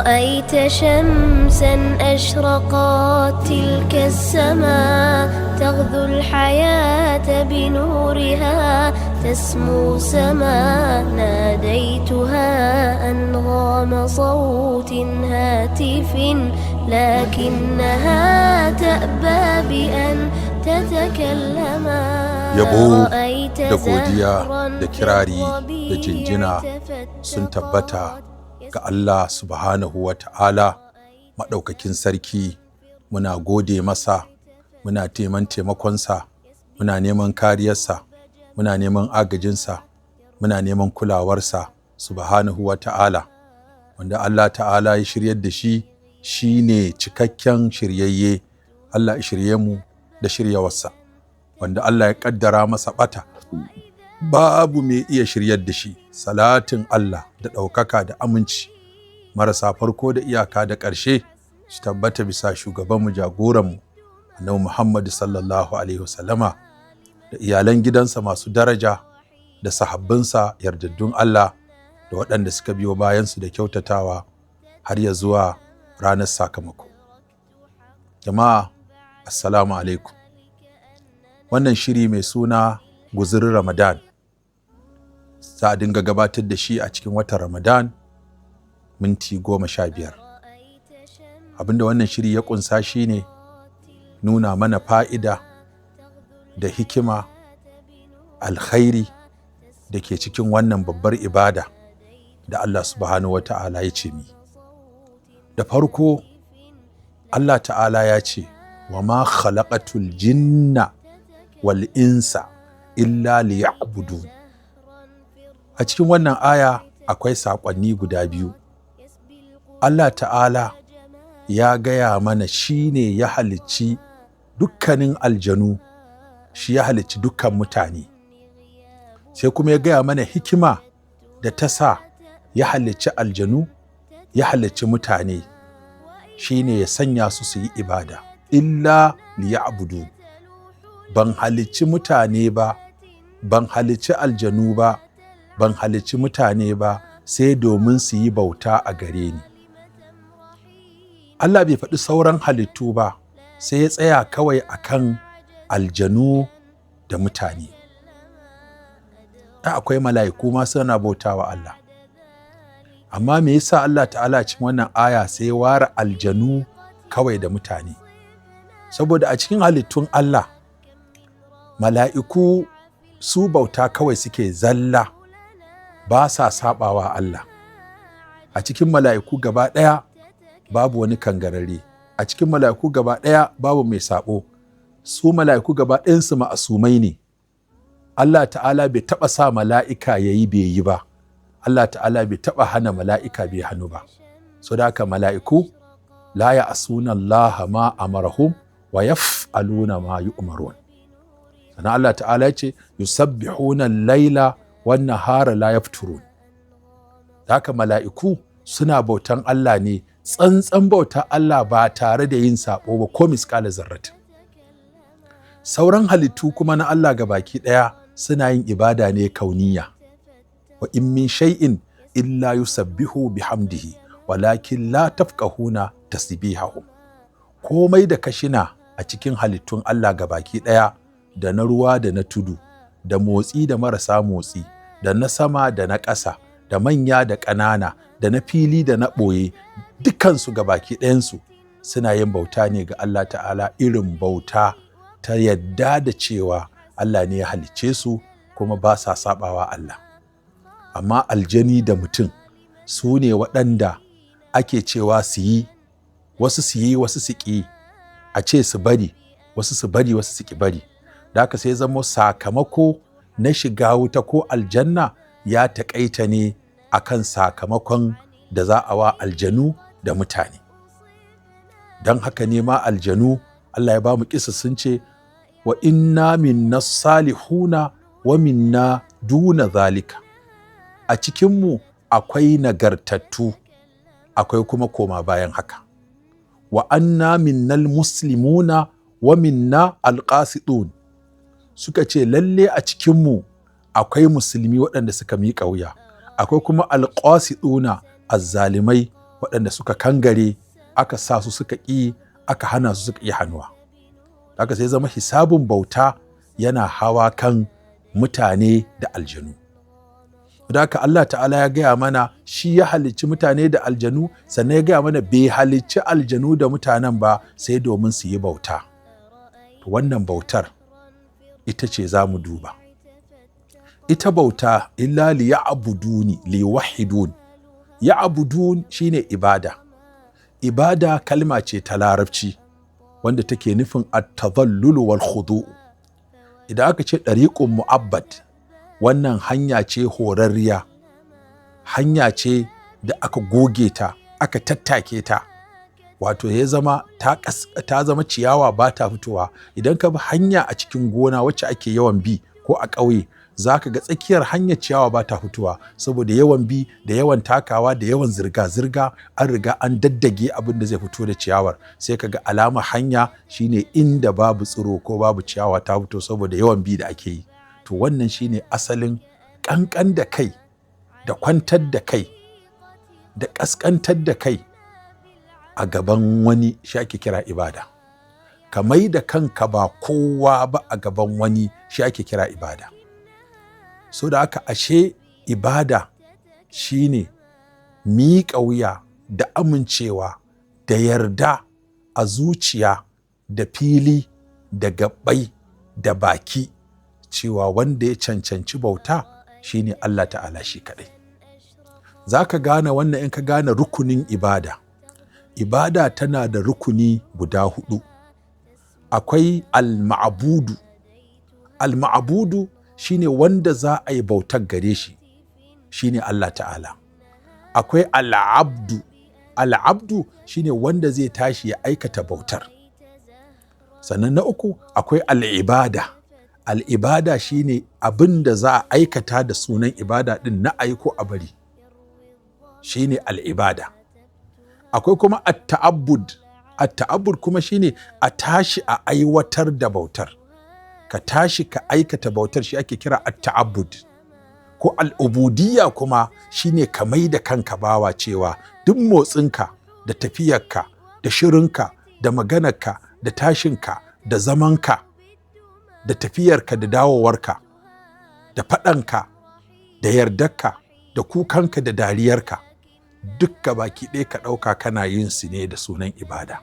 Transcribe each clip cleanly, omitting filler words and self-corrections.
رأيت شمسا أشرقت تلك السماء تغذو الحياة بنورها تسمو سما ناديتها أنغام صوت هاتف لكنها تأبى بأن تتكلما. Yabo رأيت da godiya زهرا da kirari في da الربيع jinjina sun tabbata ga Allah subhanahu wa ta'ala, maɗaukakin sarki. Muna gode masa, muna neman taimakonsa, muna neman kariyarsa, muna neman agajinsa, muna neman kulawarsa subhanahu wa ta'ala. Wanda Allah ta'ala ya shiryar da shi, shi ne cikakken shiryayye. Allah ya shirye mu da shiryawarsa. Wanda Allah ya ƙaddara masa ɓata, babu mai iya shiryar da shi. Salatin Allah da ɗaukaka da aminci marasa farko da iyaka da ƙarshe su tabbata bisa shugabanmu, jagoranmu, Annabi Muhammad sallallahu alaihi wasallama, da iyalan gidansa masu daraja, da sahabbinsa yardaddun Allah, da waɗanda suka biyo bayansu da kyautatawa har ya zuwa ranar sakamako. Jama'a, assalamu alaikum. Wannan shiri mai suna Guzurin Ramadan za a dinga gabatar da shi a cikin watan Ramadan, minti 15. Abinda wannan shiri ya ƙunsa shine nuna mana fa'ida da hikima, alkhairi da ke cikin wannan babbar ibada da Allah subhanahu wa ta'ala ya ce mi. Da farko, Allah ta'ala ya ce, "Wa ma khalaqatul jinna wal insa illa liya'budun." A cikin wannan aya akwai saƙonni guda biyu. Allah ta'ala ya gaya mana shi ne ya halicci dukkanin aljanu, shi ya halicci dukkan mutane. Sai kuma ya gaya mana hikima da ta sa ya halicci aljanu, ya halicci mutane, shi ne ya sanya su su yi ibada. Illa liya'budun. Ban halicci mutane ba, ban halicci aljanu ba, ban halicci mutane ba sai domin su yi bauta a gare ni. Allah bai faɗi sauran halittu ba, sai ya tsaya kawai akan aljanu da mutane. Ai akwai mala'iku ma suna bautawa Allah. Amma me yasa Allah ta'ala cikin wannan aya sai ya ware aljanu kawai da mutane? Saboda a cikin halittun Allah, mala'iku su bauta kawai suke zalla, ba sa saɓawa Allah. A cikin mala'iku gaba ɗaya babu wani kangararre. A cikin mala'iku gaba ɗaya babu mai saɓo. Su mala'iku gaba ɗayansu ma'asumai ne. Allah ta'ala bai taɓa sa mala'ika ya yi bai yi ba. Allah ta'ala bai taɓa hana mala'ika bai hannu ba. So da haka mala'iku la ya'suna Allah ma amarahum wa yaf'aluna ma yu'marun. Sannan Allah ta'ala ya ce, yusabbihuna laila wan nahara la yafturun. Da haka mala'iku suna bautan Allah ne, tsantsan bauta Allah, ba tare da yin saɓo ba ko misƙala zarratin. Sauran halittu kuma na Allah ga baki ɗaya suna yin ibada ne kauniya. Wa in min shay'in illa yusabbihu bihamdihi walakin la tafqahuna tasbihahum. Komai da kashina a cikin halittun Allah ga baki ɗaya, da na ruwa da na tudu, da motsi da marasa motsi, da na sama da na ƙasa, da manya da ƙanana, da na fili da na ɓoye, dukansu ga baki ɗayansu suna yin bauta ne ga Allah ta'ala, irin bauta ta yadda da cewa Allah ne ya halicce su, kuma ba sa saɓawa Allah. Amma aljani da mutum su ne waɗanda ake cewa su yi, wasu su yi, wasu su ƙi, a ce su bari, wasu su bari, wasu su ƙi bari. Da haka sai zamo sakamako na shiga wuta ko aljanna ya taƙaita ne akan sakamakon da za a wa aljanu da mutane. Don haka ne ma aljanu, Allah ya ba mu kisa, sun ce, "Wa inna minna salihuna wa minna duna zalika." A cikinmu akwai nagartattu, akwai kuma koma bayan haka. Wa anna minnal muslimuna wa minna alqasitun. Suka ce lalle a cikinmu akwai musulmi waɗanda suka miƙa wuya, akwai kuma alqasituna, azzalimai waɗanda suke masu zalunci. Waɗanda suka kangare, aka sa su suka ƙi, aka hana su suka ƙi hannuwa. Haka sai zama hisabin bauta yana hawa kan mutane da aljanu. Da haka Allah ta'ala ya gaya mana shi ya halicci mutane da aljanu, sannan ya gaya mana bai halicci aljanu da mutanen ba sai domin su yi bauta. To wannan bautar ita ce za mu duba. Ita bauta illa li ya'buduni li yuwahhidun. Ya'budun shine ibada. Ibada kalma ce ta Larabci wanda take nufin at-tadhallul wal khudu'. Idan aka ce ɗariƙun mu'abbad, wannan hanya ce horarriya, hanya ce da aka goge ta, aka tattake ta, wato ya zama ta zama ciyawa ba ta fitowa. Idan ka bi hanya a cikin gona wacce ake yawan bi ko a ƙauye, za ka ga tsakiyar hanyar ciyawa ba ta fitowa saboda yawan bi da yawan takawa da yawan zirga-zirga, an riga an daddage abin da zai fito da ciyawar. Sai ka ga alama hanya shine inda babu tsiro ko babu ciyawa ta fito saboda yawan bi da ake yi. To wannan shine asalin ƙanƙan da kai da kwantar da kai da ƙasƙantar da kai a gaban wani, shi ake kira ibada. Ka mai da kanka ba kowa ba a gaban wani, shi ake kira ibada. So da haka ashe ibada shine miƙa wuya da amincewa da yarda a zuciya da fili da gaɓɓai da baki cewa wanda ya cancanci bauta shine Allah ta'ala shi kaɗai. Za ka gane wannan in ka gane rukunin ibada. Ibada tana da rukuni guda 4. Akwai al-ma'budu. Al-ma'budu shine wanda za a yi bautar gare shi, shine Allah ta'ala. Akwai al-abdu. Al-abdu shine wanda zai tashi ya aikata bautar. Sannan na 3 akwai al-ibada. Al-ibada shine abin da za a aikata da sunan ibada din na ayi ko a bari, shine al-ibada. Akwai kuma at-ta'abbud. At-ta'abbud kuma shine a tashi a aiwatar da bautar. Ka tashi ka aikata bautar, shi ake kira at-ta'abbud. Ko al-ubudiyya kuma shine ka mai da kanka bawa, cewa duk motsinka da tafiyarka da shirinka da maganarka da tashinka da zamanka da tafiyarka da dawowarka da faɗanka da yardarka da kukanka da dariyarka, dukka baki ɗaya ka ɗauka kana yin su ne da sunan ibada.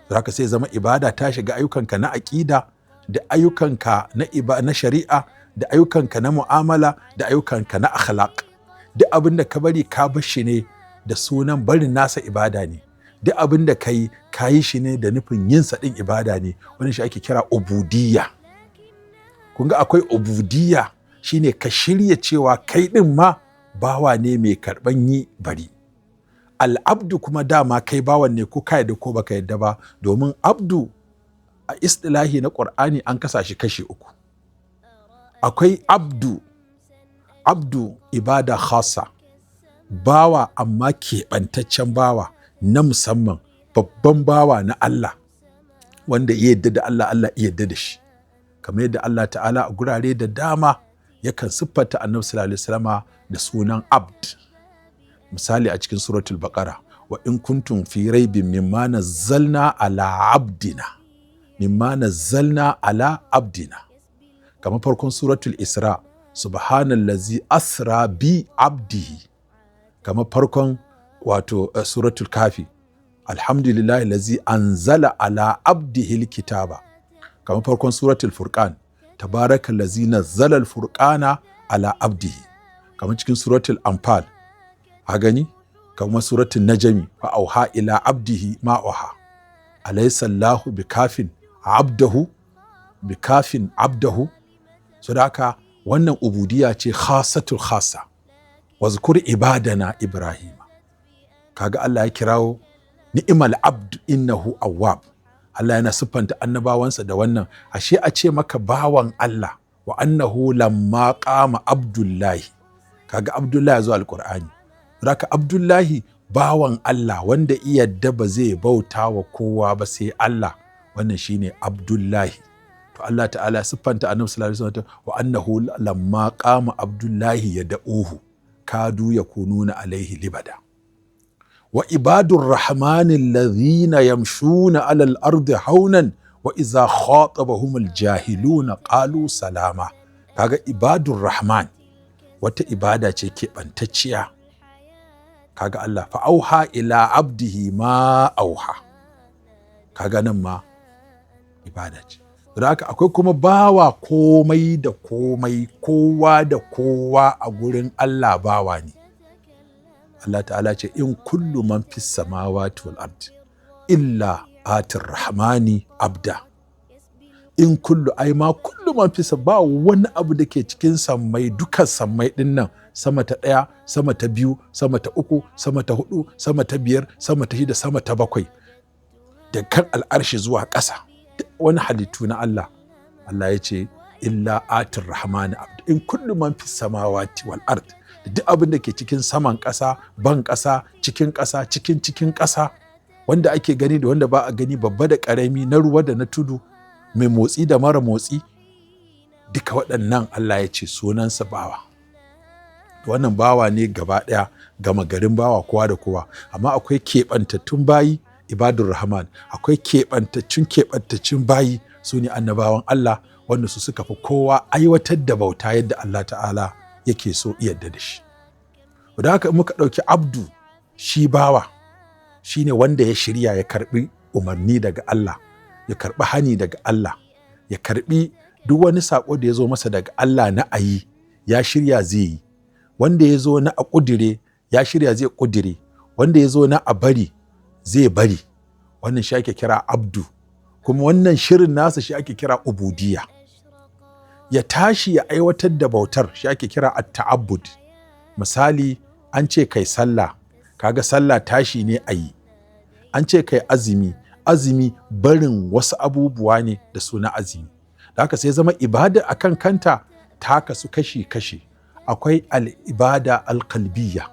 Zaka sai zama ibada ta shiga ayyukanka na aƙida da ayyukanka na shari'a da ayyukanka na mu'amala da ayyukanka na akhlaq. Duk abin da ka bari ka bar shi ne da sunan barin nasa ibada ne. Duk abin da ka yi, ka yi shi ne da nufin yin sa ɗin ibada ne. Wannan shi ake kira ubudiyya. Kun ga akwai ubudiyya shine ka shirya cewa kai ɗin ma bawa ne mai karɓan yi bari. Al'abdu kuma dama kai bawan ne ko ka yadda ko baka yadda ba, domin abdu a istilahi na Ƙur'ani an kasa shi kashi 3. Akwai abdu, abdu ibada khasa, bawa amma keɓantaccen bawa na musamman, babban bawa na Allah wanda ya yadda da Allah, Allah ya yadda da shi. Kamar yadda Allah ta'ala a gurare da dama yakan siffanta Annabi sallallahu alaihi wasallama da sunan abd. Misali a cikin suratul Baqara, wa in kuntum fi raibin mimma nazzalna ala abdina, mimma nazzalna ala abdina. Kamar farkon suratul Isra, subhanallazi asra bi abdihi. Kamar farkon wato suratul Kafi, alhamdulillahi lazi anzala ala abdihi alkitaba. Kamar farkon suratul Furqan, tabarakallazi nazzala alfurqana ala abdihi. Kamar cikin suratul Anfal, a gani, kamar suratul Najmi, fa auha ila abdihi ma auha, alaysa Allahu bikafin abdahu, bikafin abdahu. So da haka wannan ubudiyya ce khasatul khasa. Wazkur ibadana Ibrahima. Kaga Allah ya kirawo ni'mal abd innahu awwab. Allah yana siffanta annabawansa da wannan. Ashe a ce maka bawan Allah, wa annahu lamma qama Abdullahi. Kaga Abdullahi ya zo Alqur'ani. Raka Abdullahi bawan Allah wanda iyadda ba zai bauta wa kowa ba sai Allah, wannan shine Abdullahi. To Allah ta'ala siffanta Annabi sallallahu alaihi wasallam wa annahu lamma qama Abdullahi yad'uhu kadu yakununa alaihi libada. Wa ibadur rahmani alladhina yamshuna alal ardi haunan wa iza khatabahumul jahiluna qalu salama. Kaga ibadur rahman wata ibada ce keɓantacciya. Kaga Allah fa auha ila abdihi ma auha. Kaga nan ma ibada ce. Don haka akwai kuma bawa komai da komai, kowa da kowa a gurin Allah bawa ne. Allah ta'ala ce in kullu man fis samawati wal ard illa atir rahmani abda. In kullu ai ma kullu man fis, ba wani abu da ke cikin sammai, dukan sammai din nan, sama ta 1, sama ta 2, sama ta 3, sama ta 4, sama ta 5, sama ta 6, sama ta 7, da kan al'arshi zuwa ƙasa, duk wani halittu na Allah, Allah ya ce illa atir rahmani abd. In kullu man fis samawati wal ard, duk abin da ke cikin saman ƙasa, ban ƙasa, cikin ƙasa, cikin cikin ƙasa, wanda ake gani da wanda ba a gani, babba da ƙarami, na ruwa da na tudu, mai motsi da mara motsi, duka waɗannan Allah ya ce sunansa bawa. Wannan bawa ne gaba ɗaya, gama garin bawa, kowa da kowa. Amma akwai keɓantattun bayi, ibadur rahman. Akwai keɓantaccun bayi, su ne annabawan Allah, wanda su suka fi kowa aiwatar da bauta yadda Allah ta'ala yake so yadda da shi. Da haka muka ɗauki abdu, shi bawa shine wanda ya shirya, ya karɓi umarni daga Allah, ya karɓi hani daga Allah, ya karɓi duk wani saƙo da ya zo masa daga Allah na ayi, ya shirya zai yi. Wanda ya zo na a ƙudire, ya shirya zai ƙudire. Wanda ya zo na a bari, zai bari. Wannan shi ake kira abdu. Kuma wannan shirin nasa shi ake kira ubudiyya. Ya tashi ya aiwatar da bautar shi ake kira at-ta'abbud. Misali, an ce kai sallah, kaga sallah tashi ne a yi. An ce kai azumi, azumi barin wasu abubuwa ne da suna azumi. Da haka sai zama ibada akan kanta ta kasu kashi-kashi. Akwai al'ibada alƙalbiyya,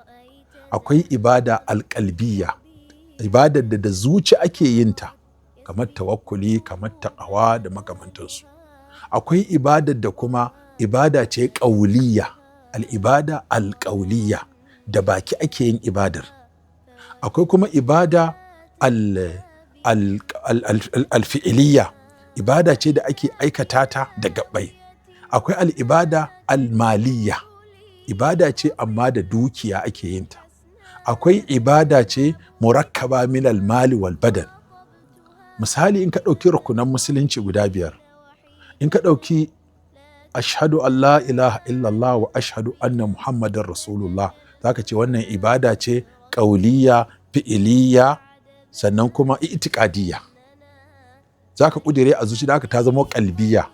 akwai ibada alƙalbiyya, ibadar da zuci ake yin ta, kamar tawakkuli, kamar taƙawa da makamantansu. Akwai ibadar da kuma ibada ce ƙauliya, al'ibada alƙauliya, da baki ake yin ibadar. Akwai kuma ibada alfi'iliya, ibada ce da ake aikata ta da gaɓɓai. Akwai al'ibada almaliya, ibada ce amma da dukiya ake yin ta. Akwai ibada ce murakkaba min almali wal badan. Misali, in ka ɗauki rukunan musulunci guda 5, in ka ɗauki ashhadu an la ilaha illallah wa ashhadu anna muhammadar rasulullah, zaka ce wannan ibada ce ƙauliya, fi'iliya, sannan kuma i'tiqadiyya. Zaka ƙudire a zuci, da haka ta zama ƙalbiya.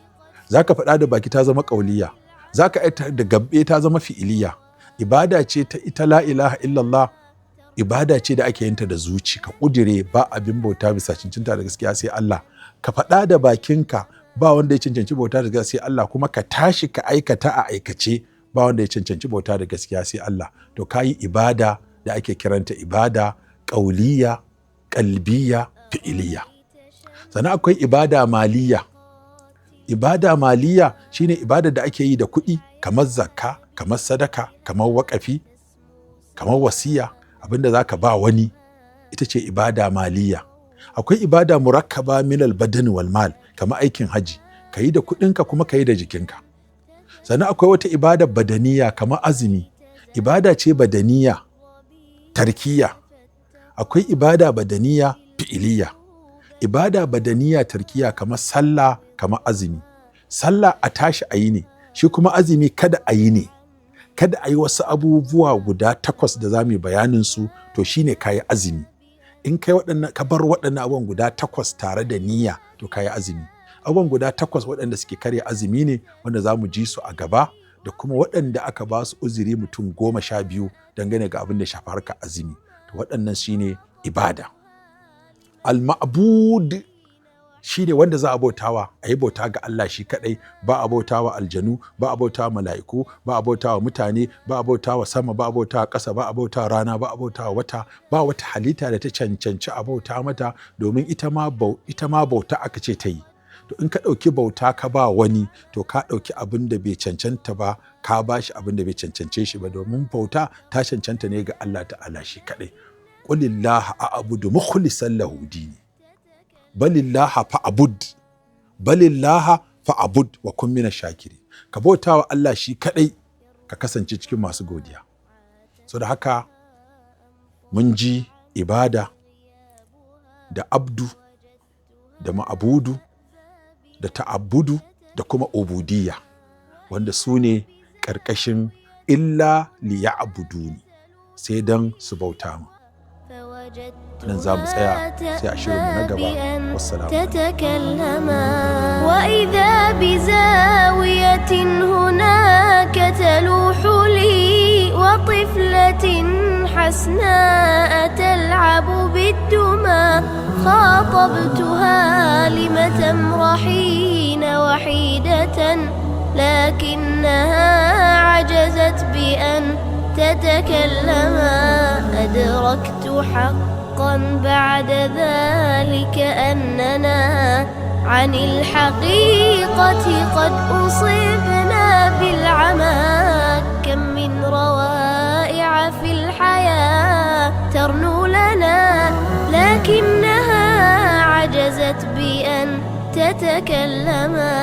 Zaka faɗa da baki, ta zama ƙauliya. Zaka aita da gabbe, ta zama fi'iliya. Ibada ce ta ita la ilaha illallah, ibada ce da ake yin ta da zuci. Ka ƙudire ba abin bauta bisa cancanta da gaskiya sai Allah. Ka faɗa da bakinka ba wanda ya cancanci bauta da gaskiya sai Allah, kuma ka tashi ka aikata a aikace ba wanda ya cancanci bauta da gaskiya sai Allah. To ka yi ibada da ake kiranta ibada ƙauliya, ƙalbiya, fi'iliya. Sannan akwai ibada maliya. Ibada maliya shine ibada da ake yi da kuɗi, kamar zakka, kamar sadaka, kamar waƙafi, kamar wasiya, abinda za ka ba wani, ita ce ibada maliya. Akwai ibada murakkaba min al-badan wal mal, kamar aikin haji, ka yi da kuɗinka kuma ka yi da jikinka. Sannan akwai wata ibada badaniya kamar azumi, ibada ce badaniya tarkiya. Akwai ibada badaniya fi'iliya. Ibada badaniya tarkiya kamar sallah, kamar azumi. Sallah a tashi a yi ne, shi kuma azumi kada a yi ne. Kada a yi wasu abubuwa guda 8 da za mu yi bayanin su, to shine ka yi azumi. In kai waɗannan, ka bar waɗannan abubuwan guda 8 tare da niyya, to ka yi azumi. Abubuwan guda 8 waɗanda suke karya azumi ne wanda za mu ji su a gaba, da kuma waɗanda aka ba su uzuri mutum 12 dangane ga abin da shafi harkar azumi. To waɗannan shine ibada. Al-ma'bud shi ne wanda za a bautawa, a yi bauta ga Allah shi kaɗai, ba a bautawa aljanu, ba a bautawa mala'iku, ba a bautawa mutane, ba a bautawa sama, ba a bautawa ƙasa, ba a bautawa rana, ba a bautawa wata, ba wata halitta da ta cancanci a bauta mata, domin ita ma bauta aka ce ta yi. To in ka ɗauki bauta ka ba wani, to ka ɗauki abin da bai cancanta ba, ka ba shi abin da bai cancance shi ba, domin bauta ta cancanta ne ga Allah ta'ala shi kaɗai. Qulillaha a'budu mukhlishan lahu dini. Balillaha fa'bud. Balillaha fa'bud wa kun mina shakiri. Ka bauta wa Allah shi kadai, ka kasance cikin masu godiya. So da haka mun ji ibada da abdu da ma'abudu da ta'abbudu da kuma ubudiyya, wanda su ne ƙarƙashin illa liya'buduni, sai dan su bauta mu. Nan za mu tsaya, sai a shirinmu na gaba. Wassalamu. تتكلما وإذا بزاوية هناك تلوح لي وطفلة حسناء تلعب بالدمى، خاطبتها: لم تمرحين وحيدة؟ لكنها عجزت بأن تتكلما. أدركت حقا بعد ذلك أننا عن الحقيقة قد أصبنا بالعمى. كم من روائع في الحياة ترنو لنا، لكنها عجزت بأن تتكلما.